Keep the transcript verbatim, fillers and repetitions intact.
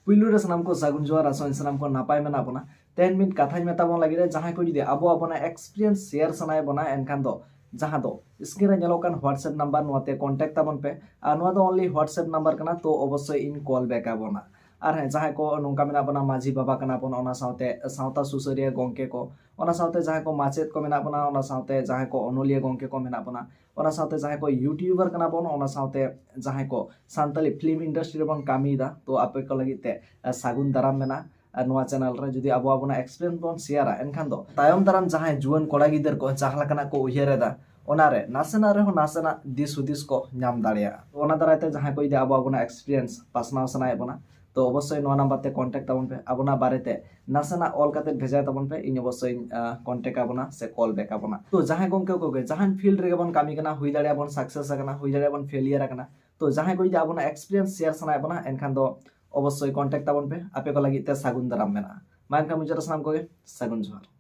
ᱯᱩᱭᱞᱩ ᱨᱮ ᱥᱟᱱᱟᱢ ᱠᱚ ᱥᱟᱹᱜᱩᱱ ᱡᱚᱦᱟᱨ, ᱟᱥᱚᱜ ᱟᱹᱧ ᱥᱟᱱᱟᱢ ᱠᱚ ᱱᱟᱯᱟᱭ ᱢᱮᱱᱟᱜ ᱵᱚᱱᱟ᱾ ᱛᱮᱦᱮᱧ ᱢᱤᱫ ᱠᱟᱛᱷᱟᱧ ᱢᱮᱛᱟ ᱵᱚᱱ ᱞᱟᱹᱜᱤᱫ ᱨᱮ, ᱡᱟᱦᱟᱸᱭ ᱠᱚ ᱡᱩᱫᱤ ᱟᱵᱚ ᱟᱵᱚᱱᱟᱜ experience share ᱥᱟᱱᱟᱭᱮᱫ ᱵᱚᱱᱟ, ᱮᱱᱠᱷᱟᱱ ᱫᱚ ᱡᱟᱦᱟᱸ ᱫᱚ screen ᱨᱮ ᱧᱮᱞᱚᱜ ᱠᱟᱱ WhatsApp number, ᱱᱚᱣᱟ ᱛᱮ contact ᱛᱟᱵᱚᱱ ᱯᱮ᱾ ᱟᱨ ᱱᱚᱣᱟ ᱫᱚ only WhatsApp number ᱠᱟᱱᱟ, ᱛᱚ ᱚᱵᱚᱥᱥᱳᱭ ᱤᱧ call back ᱟᱵᱚᱱᱟ᱾ ᱟᱨ ᱦᱮᱸ, ᱡᱟᱦᱟᱸᱭ ᱠᱚ ᱱᱚᱝᱠᱟ ᱢᱮᱱᱟᱜ ᱵᱚᱱᱟ, ᱢᱟᱹᱡᱷᱤ ᱵᱟᱵᱟ ᱠᱟᱱᱟ ᱵᱚᱱ, ᱚᱱᱟ ᱥᱟᱶᱛᱮ ᱥᱟᱶᱛᱟ ᱥᱩᱥᱟᱹᱨᱤᱭᱟᱹ ᱜᱚᱢᱠᱮ ᱠᱚ, ᱚᱱᱟ ᱥᱟᱶᱛᱮ ᱡᱟᱦᱟᱸᱭ ᱠᱚ ᱢᱟᱪᱮᱫ ᱠᱚ ᱢᱮᱱᱟᱜ ᱵᱚᱱᱟ, ᱚᱱᱟ ᱥᱟᱶᱛᱮ ᱡᱟᱦᱟᱸᱭ ᱠᱚ ᱚᱱᱚᱞᱤᱭᱟᱹ ᱜᱚᱢᱠᱮ ᱠᱚ ᱢᱮᱱᱟᱜ ᱵᱚᱱᱟ, ᱚᱱᱟ ᱥᱟᱶᱛᱮ ᱡᱟᱦᱟᱸᱭ ᱠᱚ YouTuber ᱠᱟᱱᱟ ᱵᱚᱱ, ᱚᱱᱟ ᱥᱟᱶᱛᱮ ᱡᱟᱦᱟᱸᱭ ᱠᱚ ᱥᱟᱱᱛᱟᱞᱤ film industry ᱨᱮᱵᱚᱱ ᱠᱟᱹᱢᱤᱭᱮᱫᱟ, ᱛᱚ ᱟᱯᱮ ᱠᱚ ᱞᱟᱹᱜᱤᱫ ᱛᱮ ᱥᱟᱹᱜᱩᱱ ᱫᱟᱨᱟᱢ ᱢᱮᱱᱟᱜᱼᱟ᱾ ᱟᱨ ᱱᱚᱣᱟ channel ᱨᱮ ᱡᱩᱫᱤ ᱟᱵᱚ ᱟᱵᱚᱱᱟᱜ experience ᱵᱚᱱ ᱥᱮᱭᱟᱨᱟ, ᱮᱱᱠᱷᱟᱱ ᱫᱚ ᱛᱟᱭᱚᱢ ᱫᱟᱨᱟᱢ ᱡᱟᱦᱟᱸᱭ ᱡᱩᱣᱟᱹᱱ ᱠᱚᱲᱟ ᱜᱤᱫᱟᱹᱨ ᱠᱚ ᱡᱟᱦᱟᱸ ᱞᱮᱠᱟᱱᱟᱜ ᱠᱚ ᱩᱭᱦᱟᱹᱨ ᱮᱫᱟ, ᱚᱱᱟᱨᱮ ᱱᱟᱥᱮᱱᱟᱜ ᱨᱮᱦᱚᱸ ᱱᱟᱥᱮᱱᱟᱜ ᱫᱤᱥ ᱦᱩᱫᱤᱥ ᱠᱚ ᱧᱟᱢ ᱫᱟᱲᱮᱭᱟᱜᱼᱟ᱾ ᱚᱱᱟ ᱫᱟᱨᱟᱭ ᱛᱮ ᱡᱟᱦᱟᱸᱭ ᱠᱚ ᱡᱩᱫᱤ ᱟᱵᱚ ᱟᱵᱚᱱᱟᱜ experience ᱯᱟᱥᱱᱟᱣ ᱥᱟᱱᱟᱭᱮᱫ ᱵᱚᱱᱟ, ᱛᱚ ᱚᱵᱚᱥᱥᱳᱭ ᱱᱚᱣᱟ number ᱛᱮ contact ᱛᱟᱵᱚᱱ ᱯᱮ᱾ ᱟᱵᱚᱱᱟᱜ ᱵᱟᱨᱮᱛᱮ ᱱᱟᱥᱮᱱᱟᱜ ᱚᱞ ᱠᱟᱛᱮ ᱵᱷᱮᱡᱟᱭ ᱛᱟᱵᱚᱱ ᱯᱮ, ᱤᱧ ᱚᱵᱚᱥᱥᱳᱭ contact ᱟᱵᱚᱱᱟ ᱥᱮ call back ᱟᱵᱚᱱᱟ᱾ ᱛᱚ ᱡᱟᱦᱟᱸᱭ ᱜᱚᱢᱠᱮ ᱠᱚᱜᱮ ᱡᱟᱦᱟᱸ field ᱨᱮᱜᱮ ᱵᱚᱱ ᱠᱟᱹᱢᱤ ᱠᱟᱱᱟ, ᱦᱩᱭ ᱫᱟᱲᱮᱭᱟᱜᱼᱟ ᱵᱚᱱ success ᱟᱠᱟᱱᱟ, ᱦᱩᱭ ᱫᱟᱲᱮᱭᱟᱜᱼᱟ ᱵᱚᱱ failure ᱟᱠᱟᱱᱟ, ᱛᱚ ᱡᱟᱦᱟᱸᱭ ᱠᱚ ᱡᱩᱫᱤ ᱟᱵᱚᱱᱟᱜ experience share ᱥᱟᱱᱟᱭᱮᱫ ᱵᱚᱱᱟ, ᱮᱱᱠᱷᱟᱱ ᱫᱚ ᱚᱵᱚᱥᱥᱳᱭ contact ᱛᱟᱵᱚᱱ ᱯᱮ, ᱟᱯᱮ ᱠᱚ ᱞᱟᱹᱜᱤᱫ ᱛᱮ ᱥᱟᱹᱜᱩᱱ ᱫᱟᱨᱟᱢ ᱢᱮᱱᱟᱜᱼᱟ᱾ ᱢᱟ ᱮᱱᱠᱷᱟᱱ ᱢᱩᱪᱟᱹᱫ ᱨᱮ ᱥᱟᱱᱟᱢ ᱠᱚᱜᱮ ᱥᱟᱹᱜᱩᱱ ᱡᱚᱦᱟᱨ᱾